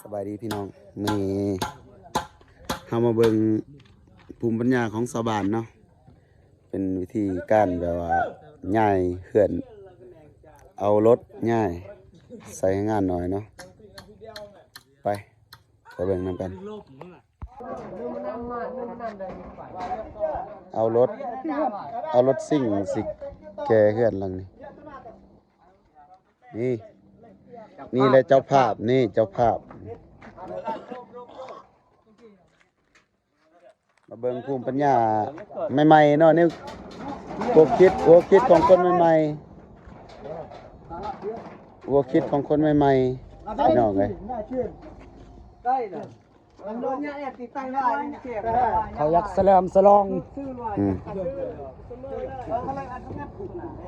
ສະບາຍດີພີ່ນ້ອງ ມື້ນີ້ເຮົາມາເບິ່ງພູມປັນຍາຂອງຊາວບ້ານເນາະ ເປັນວິທີການແບບວ່າຍ້າຍເຮືອນ ເອົາລົດຍ້າຍໃສ່ແຮງງານໜ້ອຍເນາະ ໄປ ໄປເບິ່ງນຳກັນ. ເອົາລົດ ເອົາລົດຊິງຊິແກ່ເຮືອນຫຼັງນີ້ ນີ້ ນີ້ແຫຼະເຈົ້າພາບ ນີ້ເຈົ້າພາບ ມາເບິ່ງພູມປັນຍາໃໝ່ໆເນາະ ໃນຫົວຄິດ ຫົວຄິດຂອງຄົນໃໝ່ໆ ຫົວຄິດຂອງຄົນໃໝ່ໆ ພີ່ນ້ອງເອີຍ. ເຂົາຢາກສະເຫຼີມສະຫຼອງ ອືມ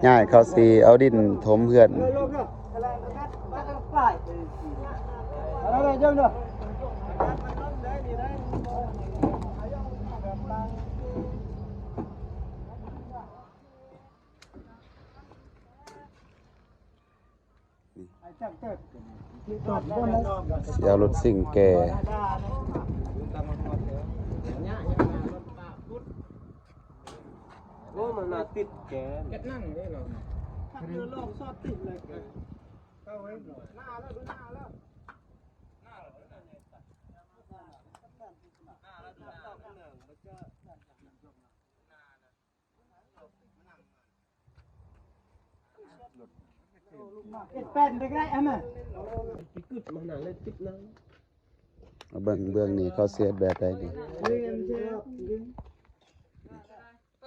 ຍາຍເຂົາຊິເອົາດິນຖົມເຮືອນ ຊິເອົາລົດຊິງແກ່ ໂອ້ ມັນມາຕິດແກ ເຮັດໜັງເດ້ເນາະ ຄັກເລີຍ ລອງຊອດຕິດເລີຍແກ. Ê, pèn, đừng gãy em à. ມາເບິ່ງເບື້ອງນີ້ເຂົາຊິເຮັດແບບໃດນີ້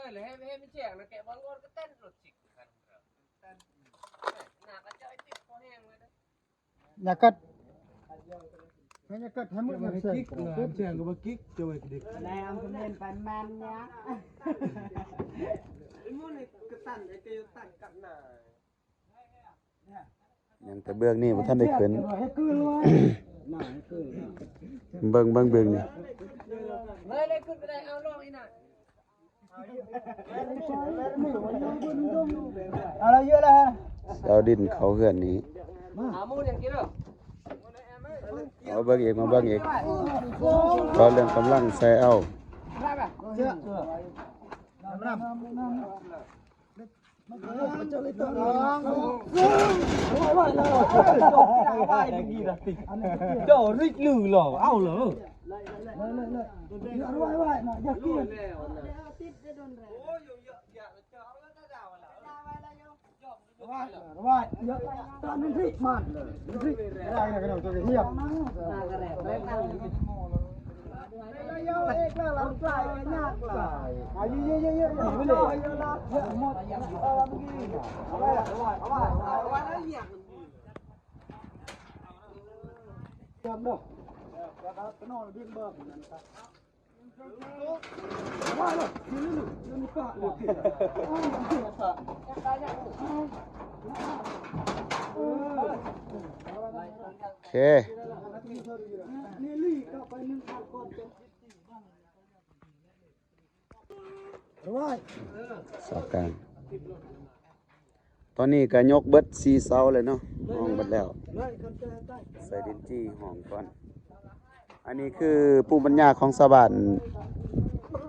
Ơi, là em, em chèn nó kẹo băng ngon cái tên ruột chích của thằng. Nè, nó cho em chích có hang rồi đấy. ຢ່າກັດ ຢ່າກັດໃຫ້ໝົດ ຢ່າແຊງ ແຊງກໍບໍ່ກິກ ຈະໄວ້ກິກ ແລ້ວເອົາຄຳເມັນໄປແມ່ນຫຍັງ ໄອ້ໝູ່ນີ້ກະຕັນ ໄອ້ເຕີຕັນກັບໜ້າ ຍັງແຕ່ເບື້ອງນີ້ບໍ່ທັນໄດ້ຂຶ້ນ ເບິ່ງ ເບິ່ງເບື້ອງນີ້ ເລີຍ ເລີຍຂຶ້ນໄປໄດ້ ເອົາລອງອີກນະ. ເອົາລະເຍອະລະ ເອົາດິນເຂົ້າເຮືອນນີ້ ເອົາເບິ່ງອີກ ມາເບິ່ງອີກ ເວົ້າເລື່ອງກຳລັງໃສ່ເອົາ. ເຈົ້າລິກລືຫຼໍ ເອົາເລີຍ ໂອເຄ ສາວກາງ ຕອນນີ້ກະຍົກເບິດສີ່ເສົາເລີຍເນາະ ຫ້ອງເບິດແລ້ວ ໃສ່ດິນຈີ່ຫ້ອງກ່ອນ. ອັນນີ້ຄືພູມປັນຍາຂອງຊາວບ້ານ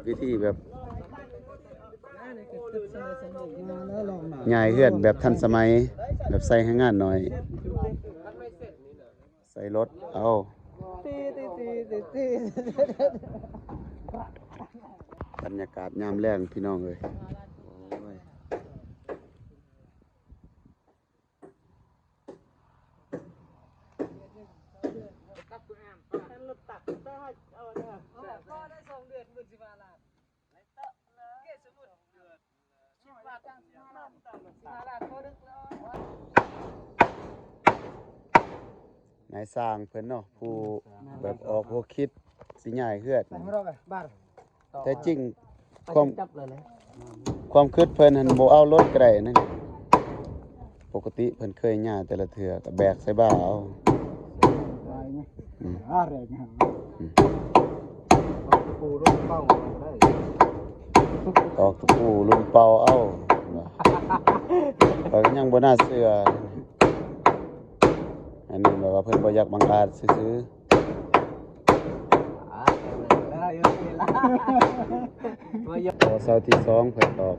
ວິທີແບບຍ້າຍເຮືອນແບບທັນສະໄໝ ແບບໃສ່ແຮງງານໜ້ອຍ ໃສ່ລົດເອົາ. ບັນຍາກາດຍາມແລງພີ່ນ້ອງເອີຍ ໂອ້ຍ. ນາຍຊ່າງເພິ່ນເນາະ ຜູ້ແບບອອກຫົວຄິດຊິຍ້າຍເຮືອນ ແທ້ຈິງ ຄວາມ ຄວາມຄິດເພິ່ນຫັ້ນບໍ່ເອົາລົດກໍໄດ້ນັ້ນ ປົກກະຕິເພິ່ນເຄີຍຍ່າງແຕ່ລະເທື່ອກໍແບກໃສ່ບ່າເອົາ ອືມ ຕອກຕະປູລຸ້ນເປົ່າກໍໄດ້ ຕອກຕະປູລຸ້ນເປົ່າເອົາ ຂ້ອຍກໍຍັງບໍ່ໜ້າເຊື່ອ ອັນນີ້ແບບວ່າເພິ່ນບໍ່ຢາກບັງອາດຊື່ໆ. ຕໍ່ເສົາທີສອງເພິ່ນອອກ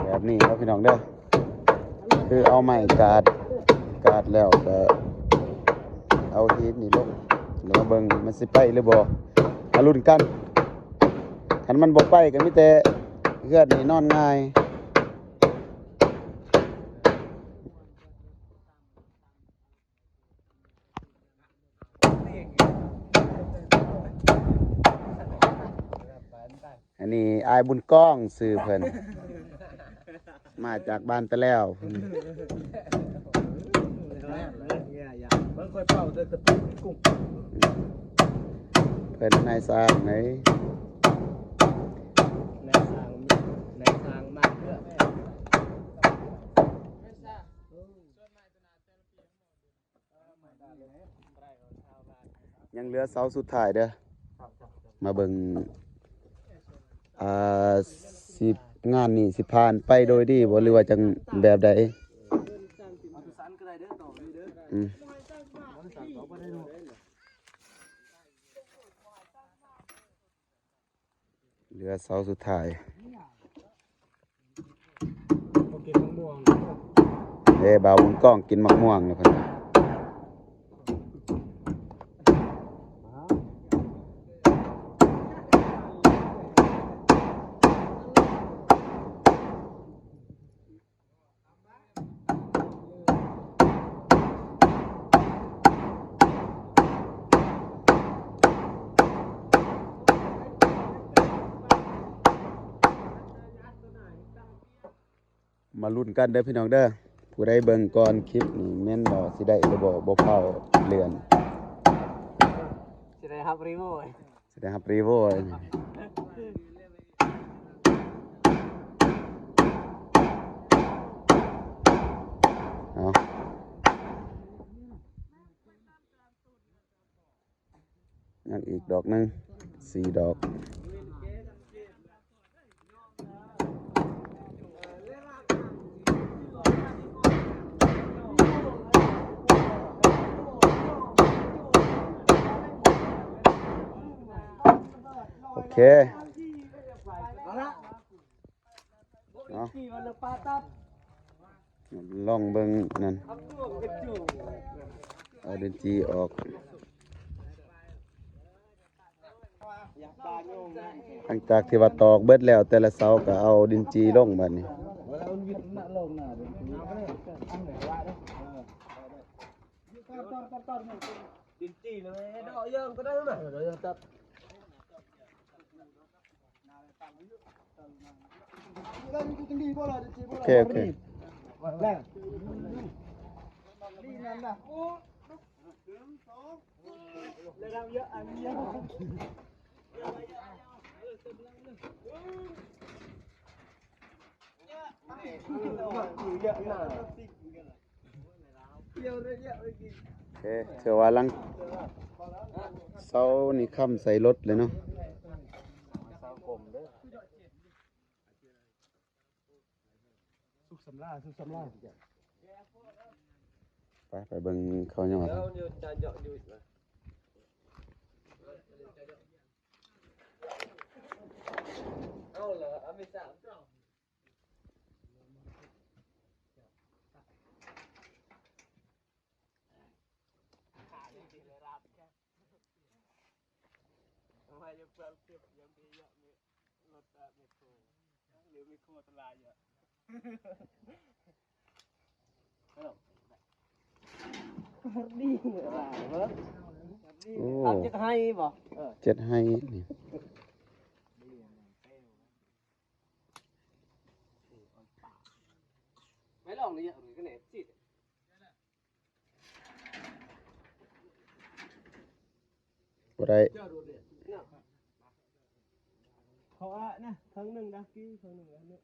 ແບບນີ້ເນາະພີ່ນ້ອງເດີ ຄືເອົາໄມ້ກາດ ກາດແລ້ວກໍເອົາຫີນນີ້ລົງ ແລ້ວມາເບິ່ງມັນຊິໄປຫຼືບໍ່ ມາລຸ້ນກັນ. ຄັນມັນບໍ່ໄປກໍມີແຕ່ເຮືອນນີ້ນອນງ່າຍ. ອັນນີ້ອ້າຍບຸນກອງຊື່ເພິ່ນ ມາຈາກບ້ານຕະແລ້ວ ເພິ່ນນາຍຊ່າງເດ້ ນາຍຊ່າງ ນາຍຊ່າງມາເພື່ອ ຍັງເຫຼືອເສົາສຸດທ້າຍເດີ ມາເບິ່ງ ອ່າ ຊິ ງານນີ້ຊິຜ່ານໄປໂດຍດີບໍ່ ຫຼືວ່າຈັ່ງແບບໃດ? ອືມ ເຫຼືອເສົາສຸດທ້າຍ ເດ້ ບ່າວບຸນກອງກິນໝາກມ່ວງແລ້ວເພິ່ນ. ມາລຸ້ນກັນເດີພີ່ນ້ອງເດີ ຜູ້ໃດເບິ່ງກ່ອນຄລິບນີ້ແມ່ນບໍ່ ຊິໄດ້ຫຼືບໍ່ ບໍ່ຟ້າວເລື່ອນ ຊິໄດ້ຮັບຣີໂວ ຊິໄດ້ຮັບຣີໂວ ເອົາ ຍັງອີກດອກໜຶ່ງ ສີ່ດອກ. ໂອເຄ ເອົາ ລອງເບິ່ງນັ້ນ ເອົາດິນຈີ່ອອກ. ຫຼັງຈາກທີ່ວ່າຕອກເບິດແລ້ວ ແຕ່ລະເສົາກໍເອົາດິນຈີ່ລົງບາດນີ້. ໂອເຄ ໂອເຄ ໂອເຄ ຖືວ່າຫຼັງເສົານີ້ຄ້ຳໃສ່ລົດເລີຍເນາະ. ສຸກສຳລາ ສຸກສຳລາ ໄປ ໄປເບິ່ງເຂົາຍອດ. ໂອ້ ເຈັດໄຮ່ບໍ່? ເອີ ເຈັດໄຮ່ນີ້. ບໍ່ໄດ້ ເຂົາອະນະ ເທິງໜຶ່ງດາກີ ເທິງໜຶ່ງດານີ້.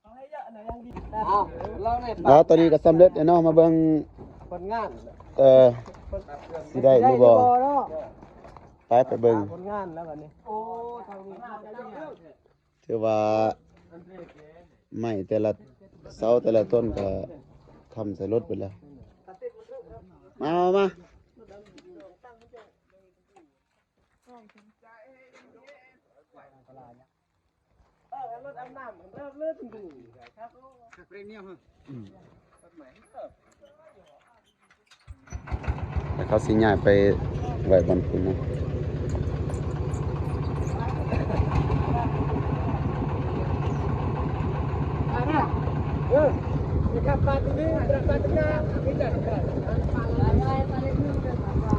ເອົາ ຕອນນີ້ກໍສຳເລັດແລ້ວເນາະ ມາເບິ່ງຜົນງານ ເອີ ຊິໄດ້ຫຼືບໍ່ເນາະ. ໄປ ໄປເບິ່ງຜົນງານແລ້ວບັດນີ້. ໂອ້ ທາງນີ້ ຖືວ່າໄມ້ແຕ່ລະ ເສົາແຕ່ລະຕົ້ນກໍຄ້ຳໃສ່ລົດເບິດແລ້ວ. ມາ ມາ ມາ. ແລ້ວເຂົາຊິຍ້າຍໄປໄວ້ບ່ອນພຸ້ນເນາະ.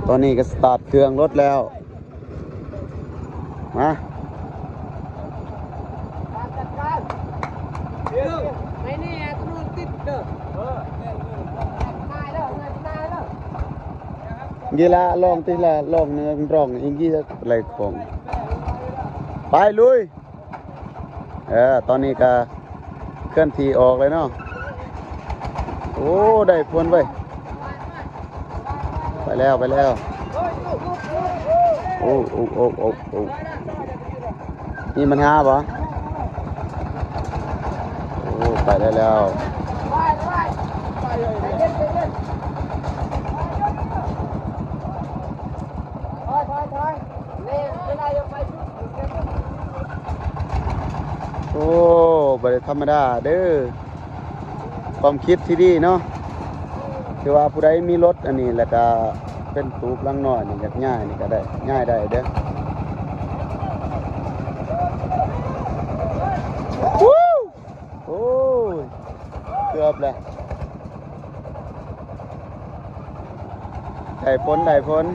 ຕອນນີ້ກໍສະຕາດເຄື່ອງລົດແລ້ວ. ມາ ນີ້ລະ ລອງຕິລະ ລອງເນີງ ລອງອີກ ໄລ່ຂອງ ໄປ ລຸຍ. ເອີ ຕອນນີ້ກໍເຄື່ອນທີ່ອອກເລີຍເນາະ. ໂອ້ ໄດ້ຜົນເວີ້ຍ. ໄປແລ້ວ ໄປແລ້ວ. ໂອ້ ໂອ້ ໂອ້ ໂອ້ ໂອ້ ມີບັນຫາບໍ່? ໂອ້ ໄປໄດ້ແລ້ວ. ໂອ້ ບໍ່ໄດ້ທຳມະດາເດີ້. ຄວາມຄິດທີ່ດີເນາະ. ຖືວ່າຜູ້ໃດມີລົດອັນນີ້ ແລ້ວກະເປັນຕູບຫຼັງນ້ອຍນີ້ ຢາກຍ້າຍນີ້ກະໄດ້ ຍ້າຍໄດ້ເດີ້. ໂອ້ຍ ເກືອບແລ້ວ. ໄດ້ຜົນ ໄດ້ຜົນ.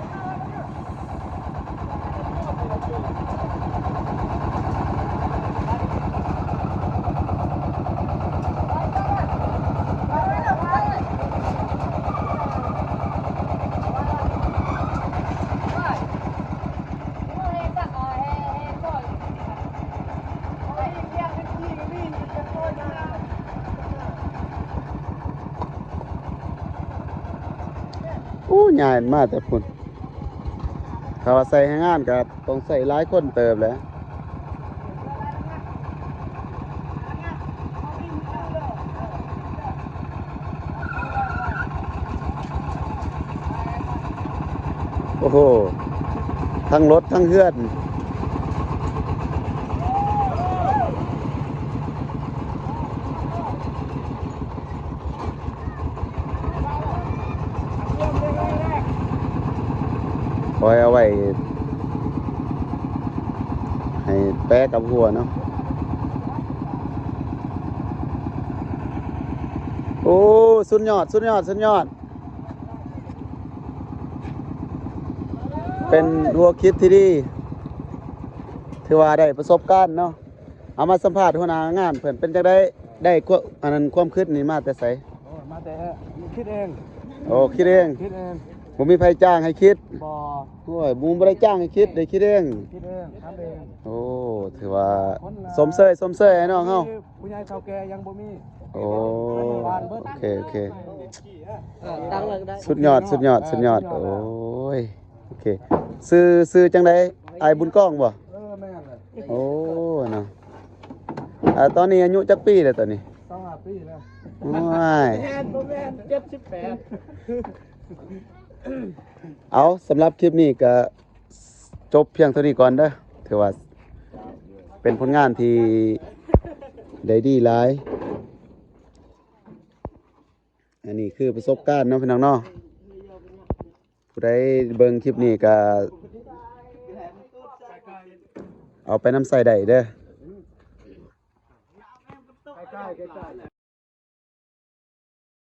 ໂອ້ ຍ້າຍມາແຕ່ພຸ້ນ. ຖ້າວ່າໃສ່ແຮງງານກໍຕ້ອງໃຊ້ຫຼາຍຄົນເຕີບແຫຼະ. ໂອ້ໂຫ ທັງລົດທັງເຮືອນ. ຂ້ອຍເອົາໄວ້ໃຫ້ແປະກັບຫົວເນາະ. ໂອ້ ສຸດຍອດ ສຸດຍອດ ສຸດຍອດ. ເປັນຫົວຄິດທີ່ດີ ຖືວ່າໄດ້ປະສົບການເນາະ. ເອົາມາສຳພາດຫົວໜ້າງານເພິ່ນ ເປັນຈັ່ງໃດ? ໄດ້ຄວາມ ອັນນັ້ນ ຄວາມຄິດນີ້ມາແຕ່ໃສ? ໂອ້ ມາແຕ່ຄິດເອງ. ໂອ້ ຄິດເອງ. ຄິດເອງ. ບໍ່ມີໃຜຈ້າງໃຫ້ຄິດ? ບໍ່. ໂອ້ຍ ໝູ່ບໍ່ໄດ້ຈ້າງໃຫ້ຄິດ ໄດ້ຄິດເອງ. ຄິດເອງ ທຳເອງ. ໂອ້ ຖືວ່າຊົມເຊີຍ ຊົມເຊີຍໃຫ້ນ້ອງເຮົາ. ຜູ້ໃຫຍ່ເຖົ້າແກ່ຍັງບໍ່ມີ. ໂອ້ ໂອເຄ ໂອເຄ. ເອີ ຕັ້ງເລີຍກໍໄດ້. ສຸດຍອດ ສຸດຍອດ ສຸດຍອດ. ເອີ ສຸດຍອດ. ໂອ້ຍ ໂອເຄ. ຊື່ ຊື່ຈັ່ງໃດ? ອ້າຍບຸນກ້ອງບໍ່? ເອີ ແມ່ນແຫຼະ. ໂອ້ ເນາະ. ອ່າ ຕອນນີ້ອາຍຸຈັກປີແລ້ວຕອນນີ້? ຊາວຫ້າປີແລ້ວ. ໂອ້ຍ ແມ່ນ ບໍ່ແມ່ນ ເຈັດສິບແປດ. ເອົາ ສຳລັບຄລິບນີ້ກໍຈົບພຽງເທົ່ານີ້ກ່ອນເດີ້. ຖືວ່າເປັນຜົນງານທີ່ໄດ້ດີຫຼາຍ. ອັນນີ້ຄືປະສົບການເນາະ ພີ່ນ້ອງເນາະ. ຜູ້ໃດເບິ່ງຄລິບນີ້ກໍເອົາໄປນຳໃຊ້ໄດ້ເດີ້.